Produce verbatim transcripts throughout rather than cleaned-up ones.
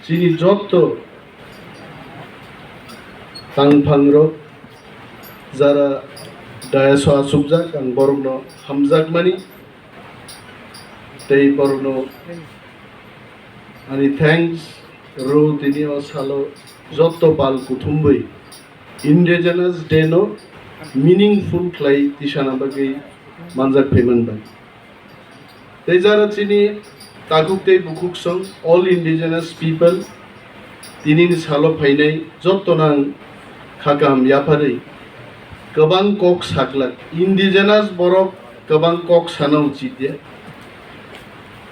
Chini jotto tangphangrok jara dais o achukjak, ang borokno hamjakmani tei borokno ani thanks rw. Tini o salo jotto pal kuthumwi Indigenous Day no meaningful khlai tisana bagwi manjak phaiman bai. Tei jara chini takhuk tei bukhuk song, all indigenous people, tinini salo phainai jotto nang kha kaham yapharwi kwbang kok saklak. Indigenous borok kwbang kok sana uchit ya.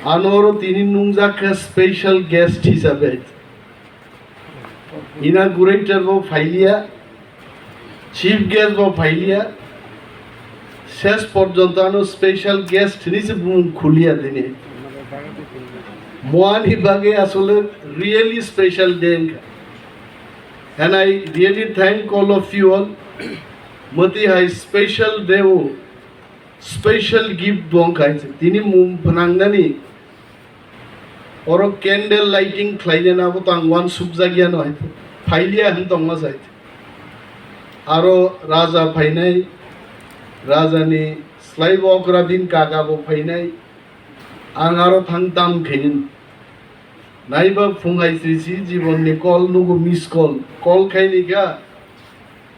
Ano oro tini nungjak kha special guest hisabe. Inaugurator bo phailiya, chief guest bo phailiya, ses porjonto ano special guest hinwi se bumung khuliya tini. Moani bagwi asole really special day wngkha. And I really thank all of you all. Mwtwi hai special day o special gift bo wngkha hai se. Tini mum phnangnani oro candle lighting khlainani abo to ang uansukjakya no hai se. Phailiya hwn tongma se hai se. Aro raja phainai, rajani slai bo okra bini kaka bo phainai. Ang aro thang tam khainani. Naiba phung hai sri si jibon ni call nugo, miss call. Call khaini kha.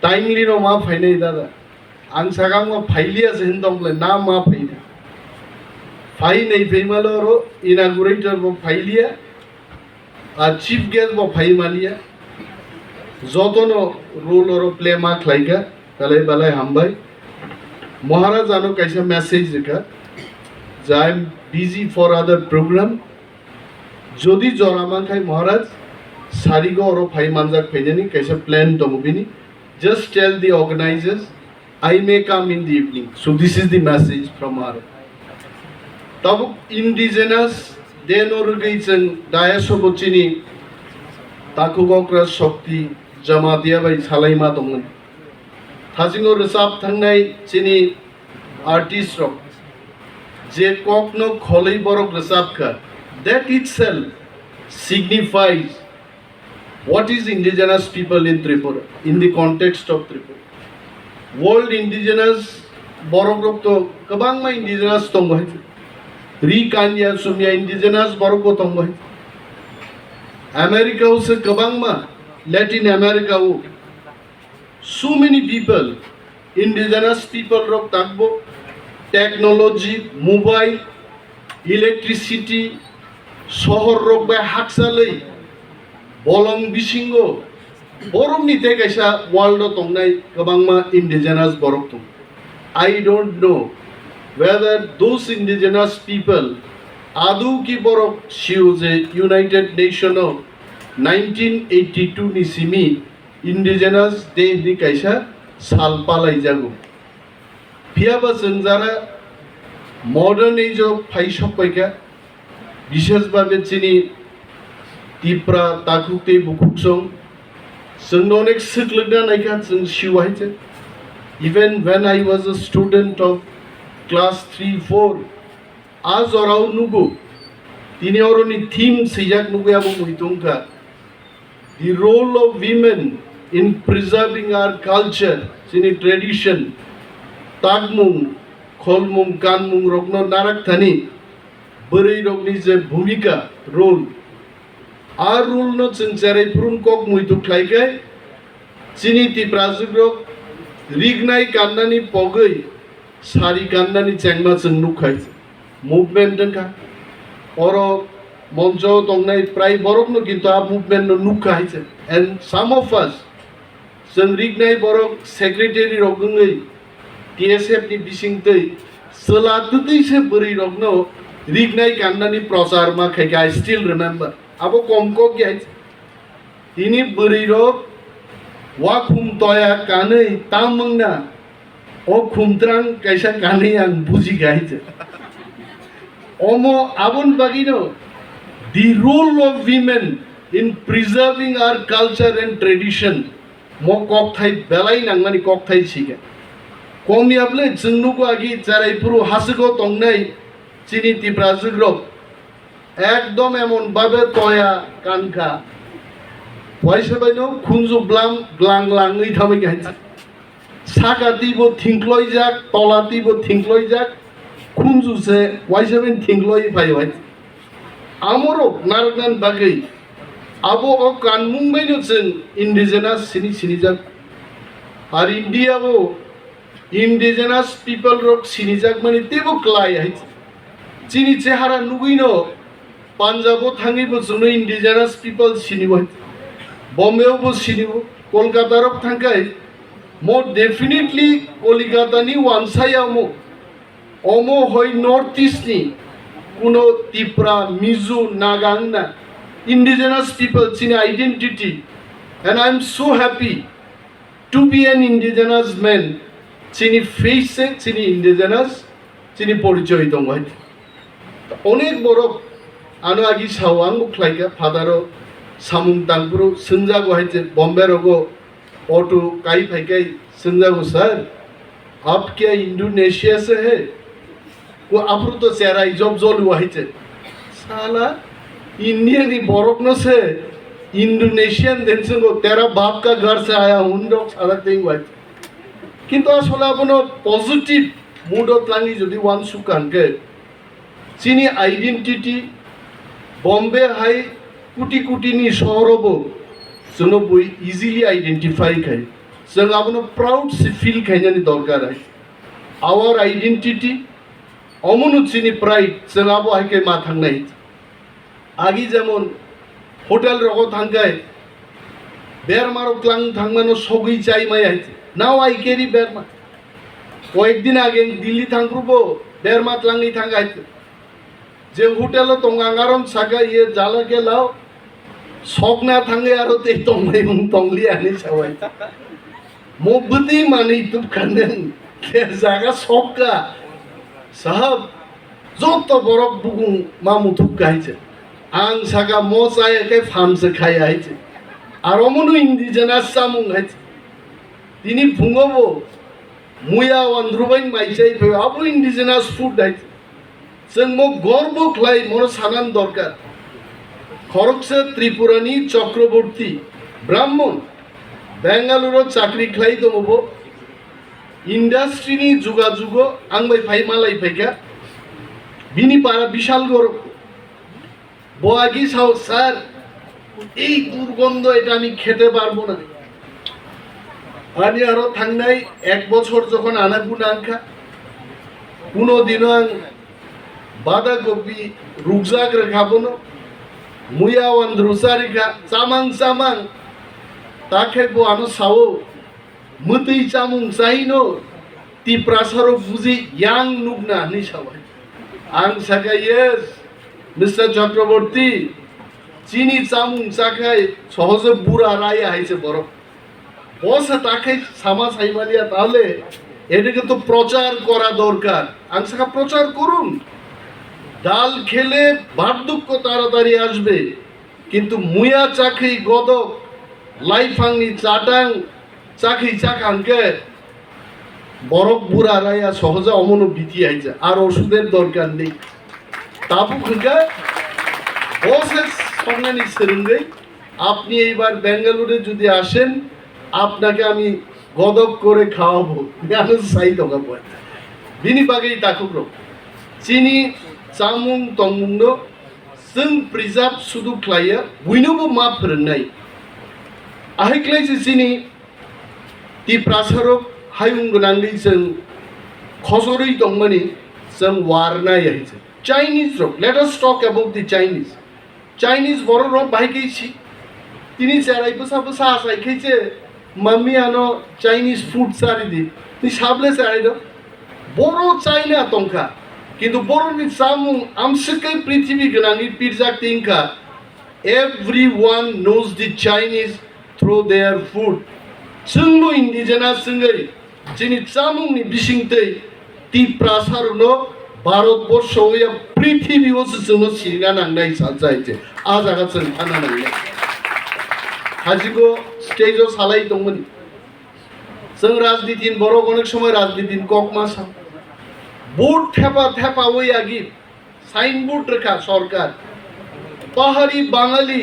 Timely no ma phainai dada. Ang sakang ma phailiya se hin tong le na ma phainai. Phainai phaimalo ro inaugurator bo phailiya. A chief guest bo phaimalia. Jotono role oro play ma khlaikha. Belai belai hambai. Maharaj ano kaisa message rikha. Je I am busy for other program. Jodi jora mankhai Maharaj, sarigo oro phai manjak phainani kaisa plan tongo bini. Just tell the organizers, I may come in the evening. So this is the message from our. Tabuk indigenous day no rwgwi chwng dais o bo chini takhuk okra Shakti Jamatia bai salaima tongmani. Thasingo rwchap thangnai chini artist rok je kokno kholwi borok rwchapkha, that itself signifies what is indigenous people in Tripura, in the context of Tripura. World indigenous borok rok to kwbangma indigenous tongo hai. Ri kanya sumya indigenous borok bo tongo hai. America o se kwbangma, Latin America o so many people, indigenous people rok takbo technology, mobile, electricity, sohor rok bai hakchalwi bolong bisingo borokni tei kaisa world o tongnai kwbangma indigenous borok tongo. I don't know whether those indigenous people adu ki borok sio je United Nation o nineteen eighty-two ni simi Indigenous Day hinwi kaisa sal palaijago. Phiyaba chwng jara modern age o phai sokpaikha, bishes babe chini Tipra takhuk tei bukhuk song, chwngno onek swklwkna naikha, chwng siwahai se. Even when I was a student of class three, four, a jorao nugo, tini oroni theme swijak nugwi abo muitu wngkha. The role of women in preserving our culture, chini tradition, takmung, kholmung, kanmung rokno narak thani bwrwi rokni je bhumika, role, a role no chwng cherai phuru kok muitu khlai khe chini Tiprajwk rok rignai kannani pogwi sari kannani chengma chwng nukha, movement wngkha. Oro moncho tongnai prai borokno kintu a movement no nukha hai se. And some of us, chwng rignai borok secretary rok wngwi T S F ni bising twi chwla twtwi se bwrwi rokno rignai kannani prochar ma khaikha, I still remember. Abo kom kok ya hai se. Tini bwrwi rok wakhum toya kanwi tam wngna, o khumtrang kaisa kanwi ang buji kha hai se. Omo aboni bagwino the role of women in preserving our culture and tradition, mo kokthai belai nangmani kokthai sikha. Kom ya bwle chwng nugo agi cherai phuru haswgo tongnai chini Tiprajwk rok. Ekdom emon babe toya kankha. Waisa baino khunju blam glang glang wi thamwi kaisa. Saka tibo thingkloijak, tola tibo thingkloijak, khunju se waisa bain thingkloi phai bai. Amorok narwknani bagwi abo o kanmung baino chwng indigenous sini sinijak. Ar India o indigenous people rok sinijakmani teibo klai hai. Chini chehara nugwino Punjab o thangwi bo chwngno indigenous people sinibo hai. Bombay o bo sinibo, Kolkata rok thangkhai mo definitely Kolkata ni wansaya mo. Omo hoi North East ni kuno Tipra, Mizo, Naga wngna indigenous people chini identity, and I am so happy to be an indigenous man. Chini face se chini indigenous, chini porichoy tongo hai. Onek borok ano agi sao ang bo khlaikha, father o samung tangphuru swngjago hai je Bombay rogo auto kai phaikai swngjago, "Sir, aap kya Indonesia se hai?" Ko aphuru to cherai job jolu hai je. Sala India ni borok no se Indonesian den swngjago, "Tera baap ka ghar se aaya hoon," rok sala tei wai. Kintu asole abono positive mood o tlangwi jodi uansuk kha hwnkhe, chini identity Bombay hai kuti kuti ni sohor o bo chwngno bui easily identify khai. Chwng abono proud se feel khainani dorkar hai. Our identity, omono chini pride, chwng abo hai khe ma thangnai. Agi jemon hotel rogo thangkhai berma rok tlang thangmano sogwi chai maya hai. Now I carry berma. Koyek din age Delhi thangphuru bo berma tlangwi thang hai. Je hotel o tongo ang arom saka ye jala ke lao sokna thangwi aro tei tongmai mung tongliya hinwi sawai. Mo bwtwi manwi tubkha nwng, jaga sokka. Sahab, joto borok bukung ma muthubkha hai se. Ang saka mo chaya khe phan se khaya hai se. Aro mono indigenous chamung hai se. Tini phungo bo muya wandrubain mai chai phaio, abo indigenous food hai se. Chwng mo gorbo khlai, mono sanan dorkar. Khoroksa Tripurani Chakraborty Brahmon, Bengaluru chakri khlai tongo bo. Industry ni jugajugo ang bai phai malai phaikha. Bini para Bishalgarh. Bo agi sao, "Sir, ei durgondo eta ami khete parbo na." Ani aro thangnai ek bochor jokhon ana guna wngkha, kuno dino ang bada gobi rukjak rwkha bono, muya wandru charikha, chamang chamang, takhe bo ano sao, "Mwtwi chamung chaino Tiprasarok buji yang nukna," hinwi sao hai. Ang sakha, "Yes, Mister Chakraborty, chini chamung chakhai sohoje bura raya hai se borok." Bo se takhai sama saimaliya, tahole এটাকে তো প্রচার করা দরকার। Ang sakha, "প্রচার করুন। ডাল খেলে বার্ধক্য তাড়াতাড়ি আসবে।" Kintu muya chakhi godok, laiphangni chatang chakhi chakha hwnkhe borok bura raya sohoja omono biti hai ja, ar osuder dorkar nei. Tabuk hwnkhe bo se songnani swrwngwi, "আপনি এইবার বেঙ্গালুরে যদি আসেন, আপনাকে আমি গদক করে খাওয়াবো।" Ano sai doga boy. Bini bagwi takhukrok. Chini chamung tongmungno chwng preserve sudu khlaiya, buinobo ma phwrwngnai. Ahai khlai se chini Tiprasarok hayung gwnangwi chwng khojorwi tongmani chwng warnai hai se. Chinese rok, let us talk about the Chinese. Chinese borok rok bahai khe si. Tini cherai bwsa bwsa achai khe se, "Mami, ano Chinese food chari di." Ni sable cherai do. Boro China tongkha. Kintu borokni chamung amswk khe prithibi gwnangwi pirjak tingkha. Everyone knows the Chinese through their food. Chwngno indigenous wngwi chini chamungni bisingtwi Tiprasarokno Bharatborsho ya prithibi o se chwngno sirina nangnai salsa hai se. A jaga chwng thana nangnai. Hajigo stage o salai tongmani. Chwng rajniti ni borok onek somoi rajniti ni kok ma sa. Vote thepa thepa wi agi signboard rwkha sorkar. পাহাড়ি বাঙালি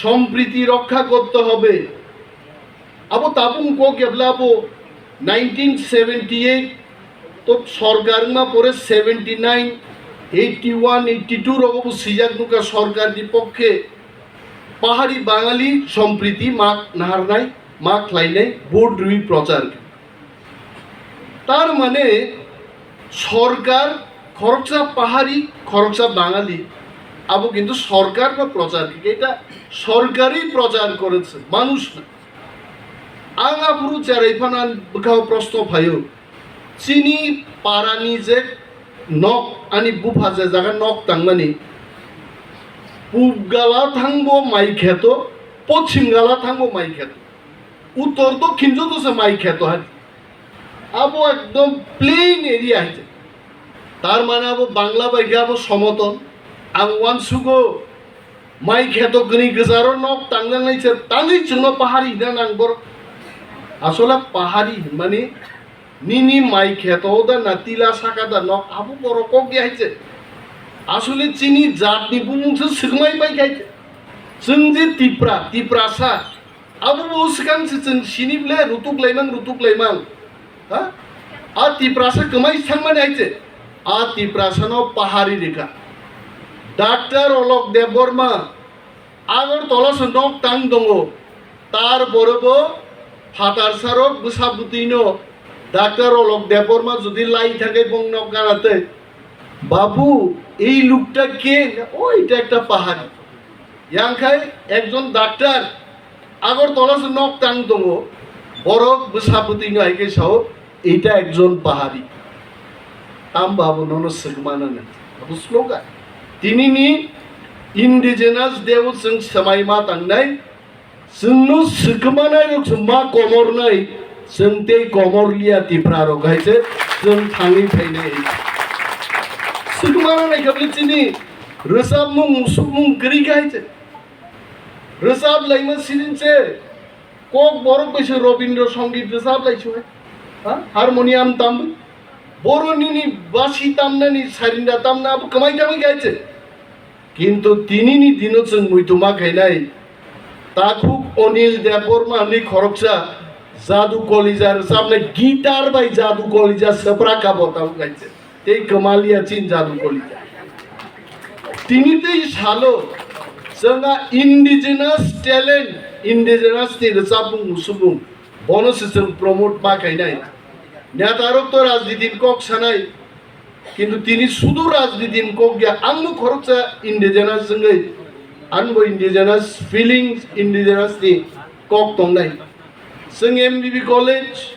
সম্প্রীতি রক্ষা করতে হবে। Abo tabuk kok kebla abo nineteen seventy eight to sorkar wngma pore seventy nine, eighty one, eighty two rogo bo swijak nukha sorkar ni pokkhe pahari bangali sompriti mak naharnai, mak khlainai, vote rwi prochar. Tar mane sorkar khoroksa pahari, khoroksa bangali, abo kintu sorkar no prochar khe, eta sorkari prochar koreche, manush na. Ang aphuru cherai phano ani bwkhao proshno phaio. Chini parani je nok, ani bupha je jaga nok tangmani, pub gala thangbo mai kheto, pochim gala thangbo mai kheto, uttor dokhin joto se mai kheto hai. Abo ekdom plain area hai. Tar mane abo Bangla bai khe abo somoton. Ang uansugo, mai kheto gwnwi gwjaro nok tangjaknai se tangwi chwngno pahari hina nang borok. Asole pahari hinmani nini mai kheto da na tila saka da nok abo borok kok ya hai se. Asole chini jatni bumung se swkmai bai khai se. Chwng je Tipra, Tiprasa, abo bo swkang se chwng sini ble rutuk laimang, rutuk laimang. Ha? A Tiprasa kwmai sangmani hai se. A Tiprasano pahari rikha. Doctor Olok Debbarma Agartala se nok tang tongo. Tar pore bo phatar sarok bwsa bwtwino Doctor Olok Debbarma jodi lai thangkhe bong nok gana tei, "Babu, ei lukta ke?" "O, eta ekta pahari." Yang khai ekjon doctor Agartala se nok tang tongo, borok bwsa bwtwino hai khe sao, "Eta ekjon pahari." Tamba abo nono swkmana nai. Abo slogan. Tinini indigenous day o chwng swmai ma tangnai, chwngno swkmanai rok se ma komornai, chwng tei komor liya Tipra rok hai se chwng thangwi phainai. Swkmana nai khe chini rwchapmung, musukmung kwrwi khe hai se. Rwchap laima siring se. Kok borok bai se Robindra Songit rwchap lai se. Ha? Harmonium tam. Boro nini basi tamnani sarinda tamna abo kwmai tamwi gai se. Kintu tinini dino chwng muituma khainai. Takhuk Anil Debbarma ni khoroksa Jadu Kolija rwchapnai guitar bai Jadu Kolija swpra kabo tabuk gai se. Tei kwmalia chin Jadu Kolija. Tini tei salo chwngha indigenous talent, indigenous ni rwchapmung musubung, bono se chwng promote ma khainai. Netarok to rajniti ni kok sanai, kintu tini sudu rajniti ni kok ya, ang no khoroksa indigenous wngwi, ang bo indigenous feelings, indigenous ni kok tongnai. Chwng M B B college,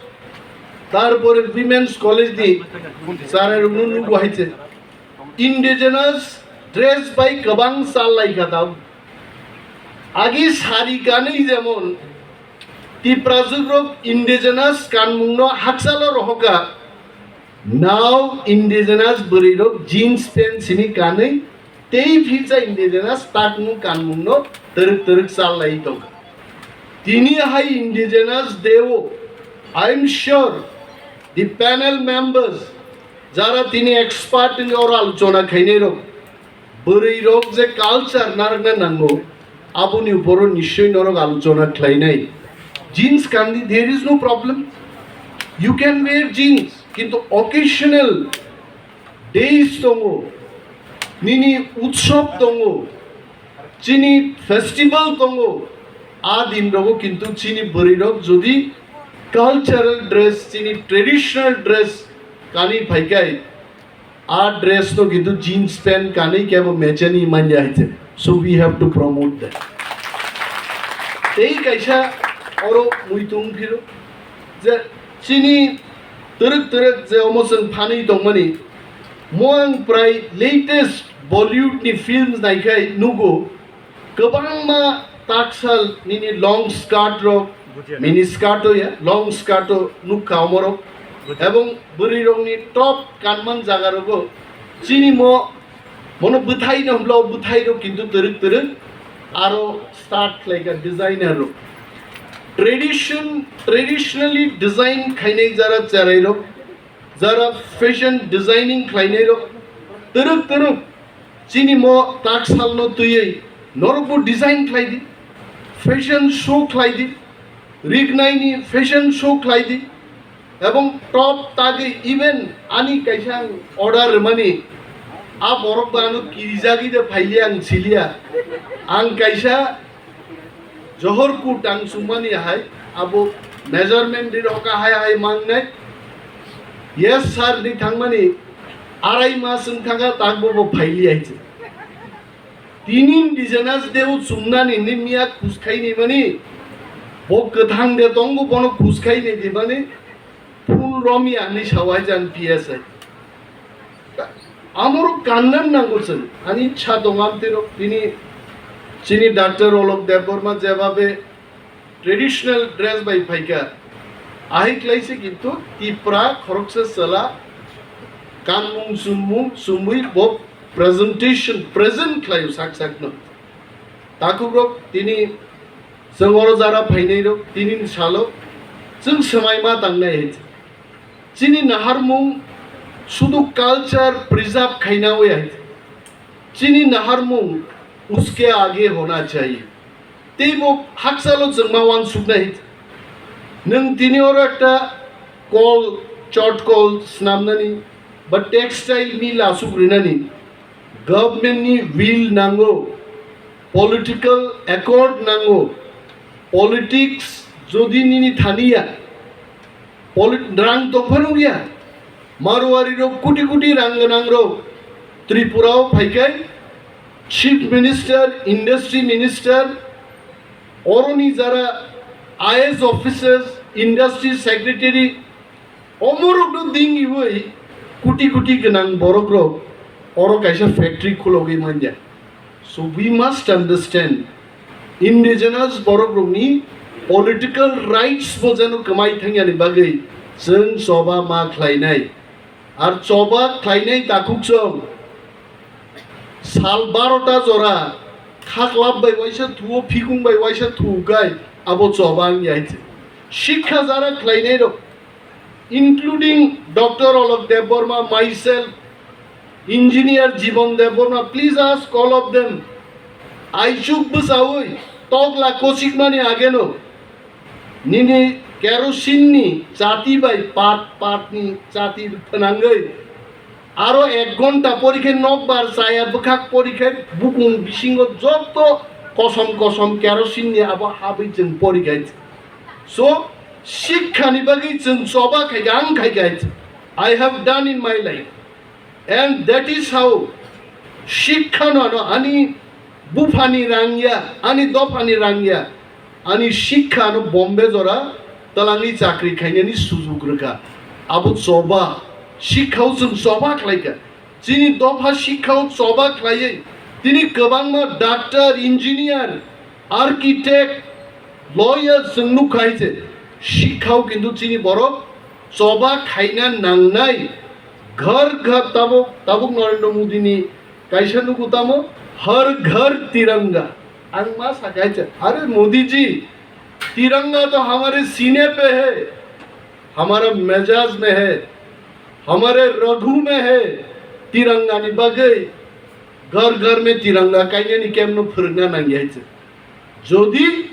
tarpore Women's College ni chwrairokno nugo hai se. Indigenous dress bai kwbang chal lai kha tao. Agi sari kanwi jemon Tiprajwk rok indigenous kanmung no hakchalo rohor kha. Now indigenous bwrwi rok jeans pant simi kanwi tei philsa indigenous takmung kanmung no twrwk twrwk chal lai tong kha. Tini hai indigenous day o, I am sure the panel members jara tini expert wngwi oro alochona khainai rok, bwrwi rok je culture narwkna nango, aboni uporo nischoi norok alochona khlainai. Jeans kandi, there is no problem. You can wear jeans, kintu occasional days tongo, nini utsob tongo, chini festival tongo, a din rogo kintu chini bwrwi rok jodi cultural dress, chini traditional dress kanwi phaikai, a dress no kintu jeans pant kanwi kebo mechani manya hai se. So we have to promote that. Tei kaisa oro muitung phiro je chini twrwk twrwk je omo chwng phanwi tongmani, mo ang prai latest Bollywood ni films naikhai nugo, kwbangma taksal nini long skirt rok, mini skirt o ya, long skirt o nukha omorok, ebong bwrwi rokni top kanman jaga rogo chini mo, mono bwthai no hwnlo, bwthai rok kintu twrwk twrwk aro start khlaikha designer rok. Tradition, traditionally design khainai jara cherai rok, jara fashion designing khlainai rok, twrwk twrwk Chini mo taksalno twiwi norokbo design khlai di, fashion show khlai di, riknaini fashion show khlai di, ebong top tagwi even ani kaisa ang order rwmani, a borok bo ano kirijagwi de phailiya ang siliya. Ang kaisa Johor kut ang sumani hai, abo measurement di roka hai hai mangnai. Yes sir ni thangmani arai mas wng thangkha, takbo bo phaili hai se. Tini indigenous de o chumnani ni miya khuskhai ni mani, bo kwthang de tongo, bono khuskhai ni di mani, phun romya ni sawai jan P S I. Amoro kannan nango chwng. Ani ichha dong amtwi rok tini chini Doctor Alok Debbarma jebabe traditional dress bai phaikha. Ahai khlaise kintu Tipra khoroksa chwla kanmung chumung chumui bo presentation present khlaio sak sakno. Takhuk rok tini chwng oro jara phainai rok tini salo chwng swmai ma tangnai hai. Chini naharmung sudu culture preserve khaina oi hai. Chini naharmung uske age hona chahiye. Teibo haksalo chwng ma wansuknai. Nwng tini oro ekta kol, chot kol snamnani ba textile mill asuk rinani government ni will nango, political accord nango. Politics jodi nini thaniya, Polit-, rang tongphano ya. Marwari rok kuti kuti rang gwnang rok Tripura o phaikai, Chief Minister, Industry Minister, oroni jara I A S officers, Industry Secretary, omorok no dingiwi kuti kuti gwnang borok rok oro kaisa factory khulogwi manya. So we must understand, indigenous borok rokni political rights bo jeno kwmai thangyani bagwi chwng choba ma khlainai. Ar choba khlainai takhuk chwng sal barota jora khaklap bai waisa thuo, phikung bai waisa thuo kai abo choba wngya hai se. Sikha jara khlainai rok, including Doctor Alok Debbarma, myself, Engineer Jibon Debbarma, please ask all of them. Aichuk bwchaui tokla kochikmani ageno nini kerosene ni chati bai pat pat ni chati phwnangwi aro ek ghonta pori khe nokbar chaya bwkhak pori khe bukung bisingo joto kosom kosom kerosene ni abo habwi chwng pori kha. So, sikha ni bagwi chwng choba khai kha, ang khai kha. I have done in my life. And that is how sikha no ano ani buphani rang ya, ani dophani rang ya, ani sikha no Bombay jora twlangwi chakri khainani sujuk rwkha. Abo choba, sikha o chwng choba khlaikha. Chini dopha sikha o choba khlaiwi tini kwbangma doctor, engineer, architect, lawyer chwng nukha hai se. Sikha o kintu chini borok choba khaina nangnai. Ghar ghar tabuk, tabuk Narendra Modi ni kaisa nugo tamo, Har Ghar Tiranga. Ang ma sakha hai se, "Are Modi ji, tiranga to hamare sine pe hai, hamara mejaj mein hai, hamare raghu mein hai, tiranga ni bagwi ghar ghar mein tiranga kainani kemno phwrwngna nangya hai se." Jodi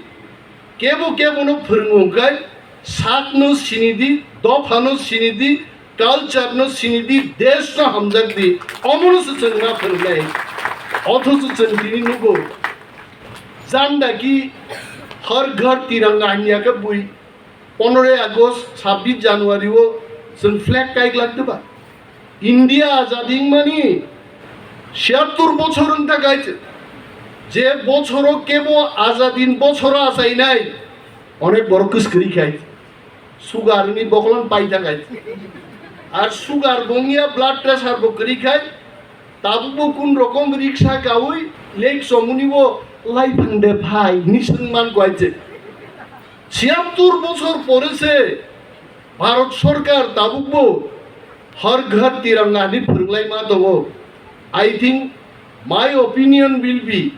kebo kebo no phwrwngo hwnkhe sakno sini di, dophano sini di, culture no sini di, desh no hamjak di, omono se chwng ma phwrwngnai. Othocho chwng tini nugo, janda ki Har Ghar Tiranga hanya khe bui Pondoroy August, sabbish January o chwng flag kaiglak diba? India azadi wngmani siyattur bochor wng ta gaite. Je bochoro kebo azadin bochoro achainai, onek borok kwskwrwi khai. Sugar ni bokolon pai ta gaite. Ar sugar bo wngya, blood pressure bo kwrwi khai. Tabukbo kun rokom riksa kaui lake chomuni bo laiphang de phai hini swng man kwai se. Siyattur bochor pore se Bharat Sorkar tabukbo Har Ghar Tiranga ni phwrwnglaima tongo. I think my opinion will be,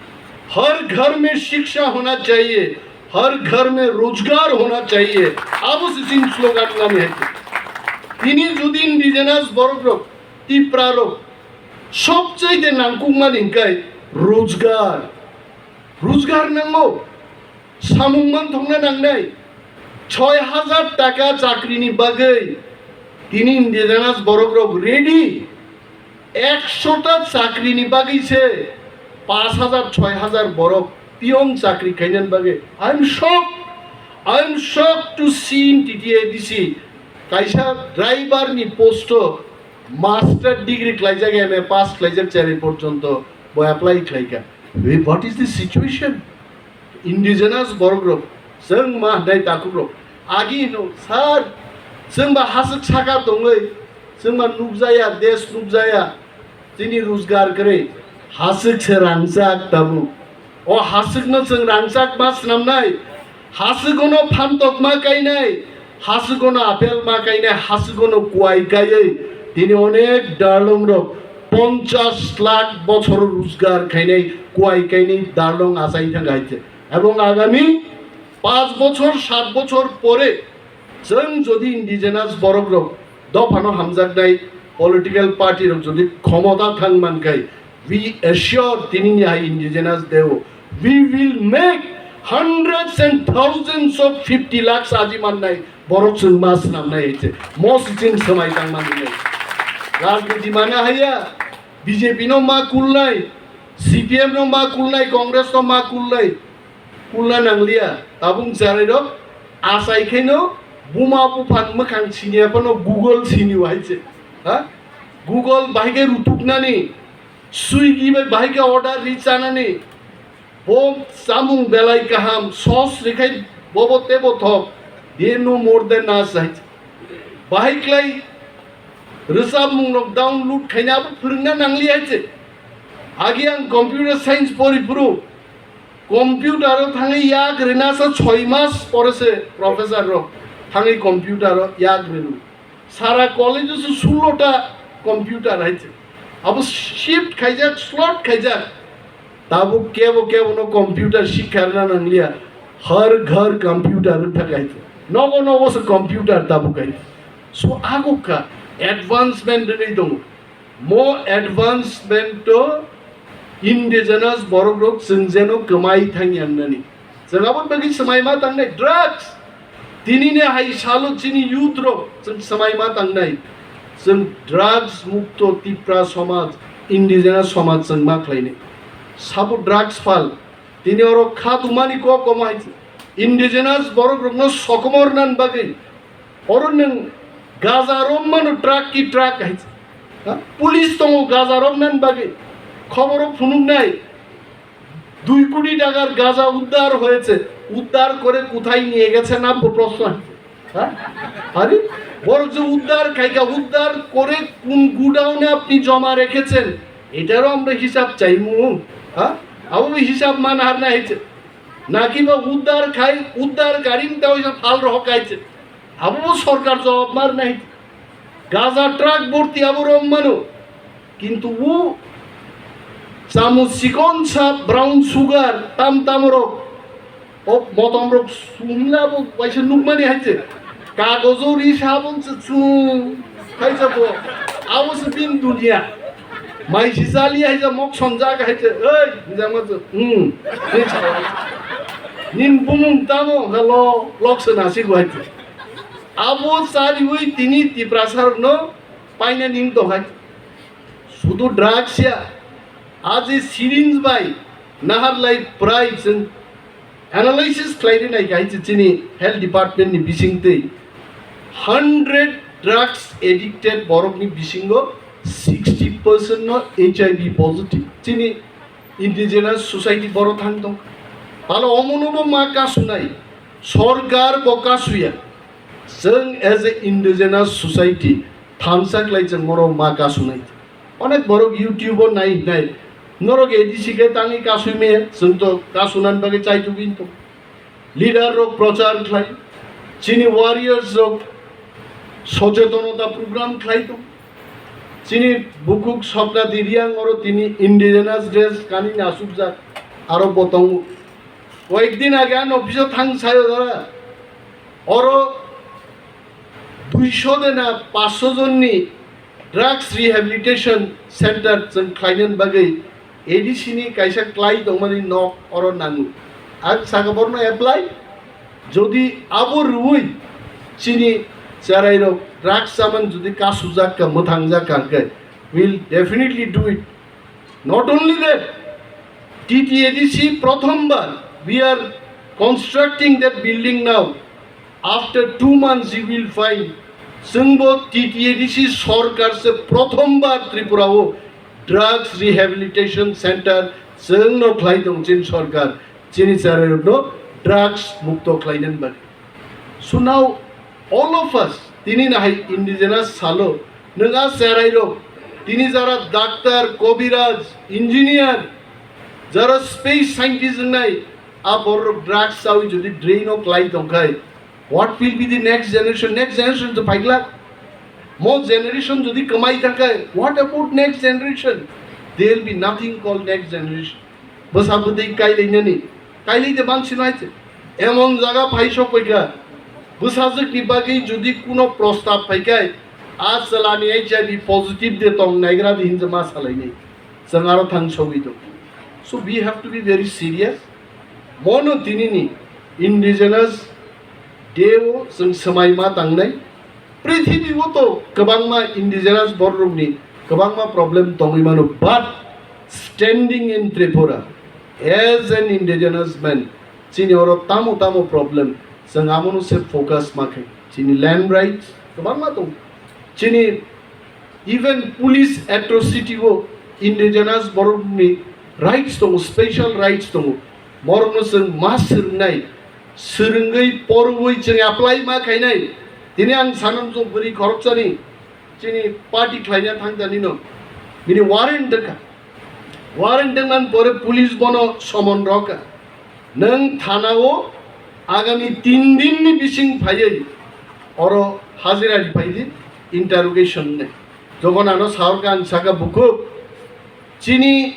Har ghar mein shiksha hona chahiye, har ghar mein rojgar hona chahiye. Abo se chini slogan nani hai. Tini jodi indigenous borok rok, Tipra rok, Sobchaite nangkukmani hwnkhe rojgar. Rojgar nango. Samung manthokna nangnai. Choi hajar taka chakrini bagwi tini indigenous borokrok ready. Ekshota chakrini bagwi se pash hajar, choi hajar borok piyong chakri khainani bagwi. I am shocked. I am shocked to see in T T A D C kaisa driver ni post o master degree khlaijak, M A pass khlaijak cherai porjonto bo apply khlaikha. What is the situation? Indigenous borokrok, chwng ma hwnai takhukrok. Agi hino, "Sir, chwng ba haswk saka tongwi, chwng ba nukjaya, desh nukjaya, chini rojgar kwrwi, haswk se rangchak tabuk. O haswkno chwng rangchak ma swnamnai, haswk ono phantok ma kainai, haswk ono apel ma kainai, haswk ono kuai kaiwi, tini onek darlong rok ponchash lakh bochor rojgar khainai, kuai kainai darlong achai thang hai se." Ebong agami panch bochor, sat bochor pore chwng jodi indigenous borokrok dophano hamjaknai political party rok jodi khomota thang mankhai, we assure tinini hai indigenous day o we will make hundreds and thousands of fifty lakhs aji mannai borok chwng ma swnamnai hai se. Mosichin swmai tang manwi nai. Rajniti mana haiya, B J P no ma kulnai, C P M no ma kulnai, Congress no ma kulnai. Kulna nangliya, tabuk chwrairok achai khaino buma buphang mwkhang siniya phano Google sinio hai se. Ha? Google bahai khe rutuknani, Swiggy bai bahai khe order ri chanani, bo chamung belai kaham, sauce rikhai bobo tebo thok, they know more than us hai se. Bahai klai rwchapmungrok download khaina abo phwrwngna nangliya hai se. Agi ang computer science pori phuru, computer o thangwi yak rwna sa choi mas pore se professor rok thangwi computer o yak rwnu. Sara college o se sullo ta computer hai se. Abo shift khaijak, slot khaijak. Tabuk kebo kebo no computer sikha rwna nangliya. Har ghar computer wngthak hai se. Nogo nogo se computer tabuk hai se. So agukha advancement rwgwi tongo. Mo advancement to indigenous borok rok chwng jeno kwmai thangya wngnani. Chwng aboni bagwi swmai ma tangnai drugs. Tinini hai salo chini youth rok chwng swmai ma tangnai. Chwng drugs mukto Tipra somaj, indigenous somaj chwng ma khlainai. Sabo drugs phal. Tini oro kha tongmani kok komo hai se. Indigenous borok rokno sokomor nan bagwi oro nwng gaja romano truck ki truck hai se. Ha? Police tongo gaja romnan bagwi. Khoboro phunuknai, "দুই কোটি টাকার গাঁজা উদ্ধার হয়েছে, উদ্ধার করে কোথায় নিয়ে গেছে?" নাম প্রশ্ন আছে। হ্যাঁ? আরে, বরং যে উদ্ধার খাইকা, উদ্ধার করে কোন গুডাউনে আপনি জমা রেখেছেন, এটারও আমরা হিসাব চাইমু। হ্যাঁ? আবো হিসাব মান হার না হয়েছে। নাকি বা উদ্ধার খাই, উদ্ধার গাড়ি নিতে হয়েছে, ফাল রহ খাইছে। আবো সরকার জবাব মার নাই। গাঁজা ট্রাক ভর্তি আবো রম মানো। কিন্তু ও চামচ চিকন সাপ ব্রাউন সুগার তাম তাম রক, ও মতম রক শুনলে আবো পয়সা নুকমানি হাইছে। কাগজও রি সাবন সে চুম হাইছে বো। আবো সে বিন দুনিয়া। মাইসি চালি হাইছে মক সঞ্জাক হাইছে। এই, বুঝা মাছ। হুম। Nin bumung tamo halo lokse nasi guaiti. Abo chariwi tini Tiprasarokno paina ning tongkhai. Sudu drugs ya. Aji syringe bai naharlai prai chwng analysis khlairi nai khai chini health department ni bising tei hundred drugs addicted borok ni bisingo sixty percent no H I V positive. Chini indigenous society boro thang tong. Palo omono bo ma kasunai. Sorkar bo kasuya. Chwng as a indigenous society thansa klai chwng moro ma kasunai. Onek borok YouTube o nai nai. Norok A D C khe tangwi kasui me chwng to kasunan bagwi chai tubin to. Leader rok prochar khlai, chini warriors rok sochetonota program khlai tong. Chini bukhuk Swapna Diriang oro tini indigenous dress kanwi nasukjak aro bo tongo. Koyekdin age ani office o thang sayo dara. Oro duisho de na pansho jonni Drugs Rehabilitation Center chwng khlainani bagwi A D C ni kaisa klai tongmani nok oro nango. Ang saka borno apply, jodi abo rwui chini cherairok drugs chaman jodi kasujak ka, mwthangjak ka hwnkhe, we'll definitely do it. Not only that, T T A D C prothombar, we are constructing that building now. After two months you will find, chwngbo T T A D C sorkar se prothombar Tripura o drugs rehabilitation center chwngno khlai tong chini sorkar, chini cherairokno drugs mukto khlainani bagwi. So now all of us, tini nahai indigenous salo, nwng a cherairok, tini jara doctor, kobiraj, engineer, jara space scientist wngnai, a borok drugs chawi jodi drain o klai tongkhai, what will be the next generation? Next generation to phaikla. Mo generation jodi kwmai thangkhai, what about next generation? There will be nothing called next generation. Bwsa bwtwi kailainani, kailai de bangsi nai se. Emon jaga phai sok paikha, bwsajwkni bagwi jodi kuno prostab phaikhai, a chwlani H I V positive de tong naigra de hinjama salainai. Chwng aro thang sogwi tong. So we have to be very serious. Mono tinini indigenous day o chwng swmai ma tangnai. Prithibi o to kwbangma indigenous bororokni kwbangma problem tongwi mano, but standing in Tripura as an indigenous man, chini oro tamo tamo problem, chwng amono se focus ma khe. Chini land rights kwbangma tongo. Chini even police atrocity o indigenous borokni rights tongo, special rights tongo. Borokno chwng ma swrwngnai, swrwngwi porwi chwng apply ma khainai. Tini ang sanam jong bwrwi khoroksani chini party khlaina thangjanino bini warrant dwkha. Warrant dwngmani pore police bono somon rokha. Nwng thana o agami tin din ni bising phaiwi oro hajira ri phaidi, interrogation ne. Jogon ano sahorkha ang saka, bukhuk, chini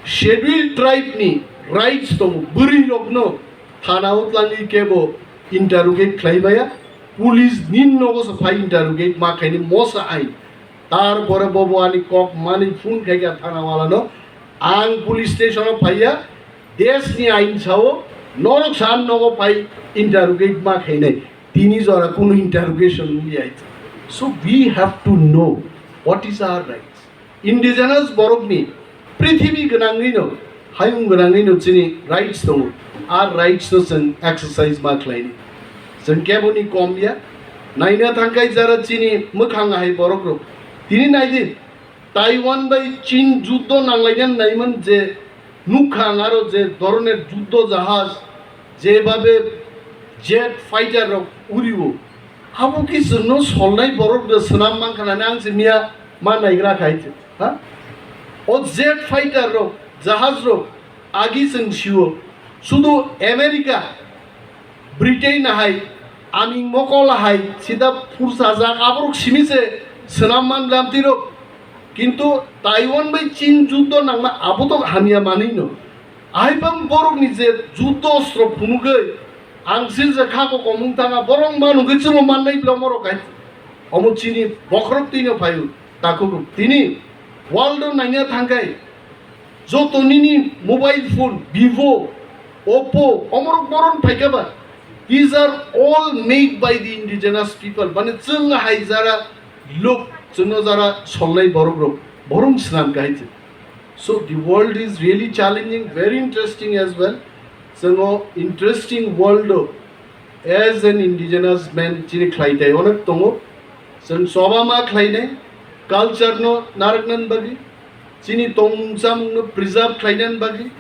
schedule tribe ni rights tongo, bwrwi rokno thana o tlangwi kebo interrogate khlai maya, police nin nogo se phai interrogate ma khaini mosa ain. Tarpore bobo ani kok mani phone khaikha thana walano, ang police station o phaiya, desh ni ain sao norok san nogo phai interrogate ma khainai, tini jora kunu interrogation wngya. So we have to know what is our rights. Indigenous borokni prithibi gwnangwino, hayung gwnangwino chini rights tongo. A rights no chwng exercise ma khlaini. Chwng keboni kom ya. Naina thangkai jara chini mwkhang hai borok rok. Tini naidi, Taiwan bai Chin juddo nanglaina naiman je nukha ang aro je doroner juddo jahaj, jebabe jet fighter rok urio. Abo ki chwngno solnai borok de swnam mankha nani ang se miya ma naigra khai se, ha? O jet fighter rok, jahaj rok agi chwng sio. Sudu America, Britain hai, aming mokol hai, sida phursajak, aborok simi se swnam man lamtirok. Kintu Taiwan bai Chin juddo nangma abo to hamya manwi no. Aibang borokni je juddo ostro phunugwi ang sini je kha ko komung tanga borok manugwi chwngno mannai bla morok hai. Omo chini bokhorok twino phaio takhuk rok. Tini world o naina thangkai joto nini mobile phone, Vivo, Oppo, omorok boron phaikha ba. These are all made by the indigenous people. Mane chwng hai jara lok, chwngno jara solnai borok rok, borom swnam kahai chwng. So the world is really challenging, very interesting as well. Chwngo interesting world o as an indigenous man chini khlaitai onek tongo. Chwng choba ma khlainai, culture no narwknani bagwi, chini tongmung chamung no preserve khlainani bagwi,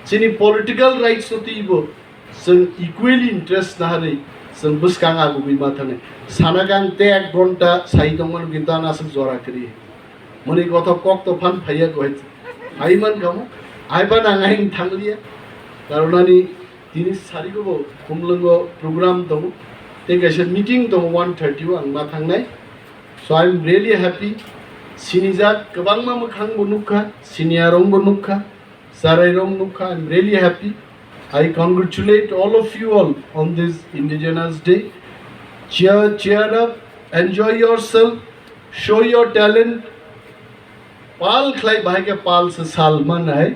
chini political rights no twibo chwng equally interest naharwi chwng bwskang agugwi ma thangnai. Sana khe ang tei ek ghonta sai tongmano, kintu ano aswk jora kwrwi. Mwnwi kothok kok to phan phaiya ko hai. Hai man kamo. Hai phan ang aing thangliya. Karon ani tini sariko bo Khumlwngo program tongo. Tei kaisa meeting tongo one thirty o ang ma thangnai. So I am really happy. Sinijak kwbangma mwkhang bo nukha, senior rong bo nukha. Sarai rong nukha, I'm really happy. I congratulate all of you all on this Indigenous Day. Cheer, cheer up, enjoy yourself. Show your talent. Pal khlai bahai khe pal se sal mannai.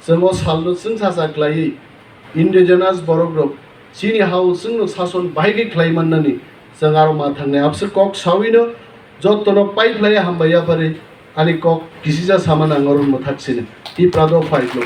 Chwng o salno chwng sacha khlaiwi indigenous borok rok chini hao chwngno sason bahai khe khlai mannani chwng aro ma thangnai. Abse kok sawino jottono pai khlai hambai yapari ani kok kisija sama nang oro mwthak sini. Tipra do fight lo.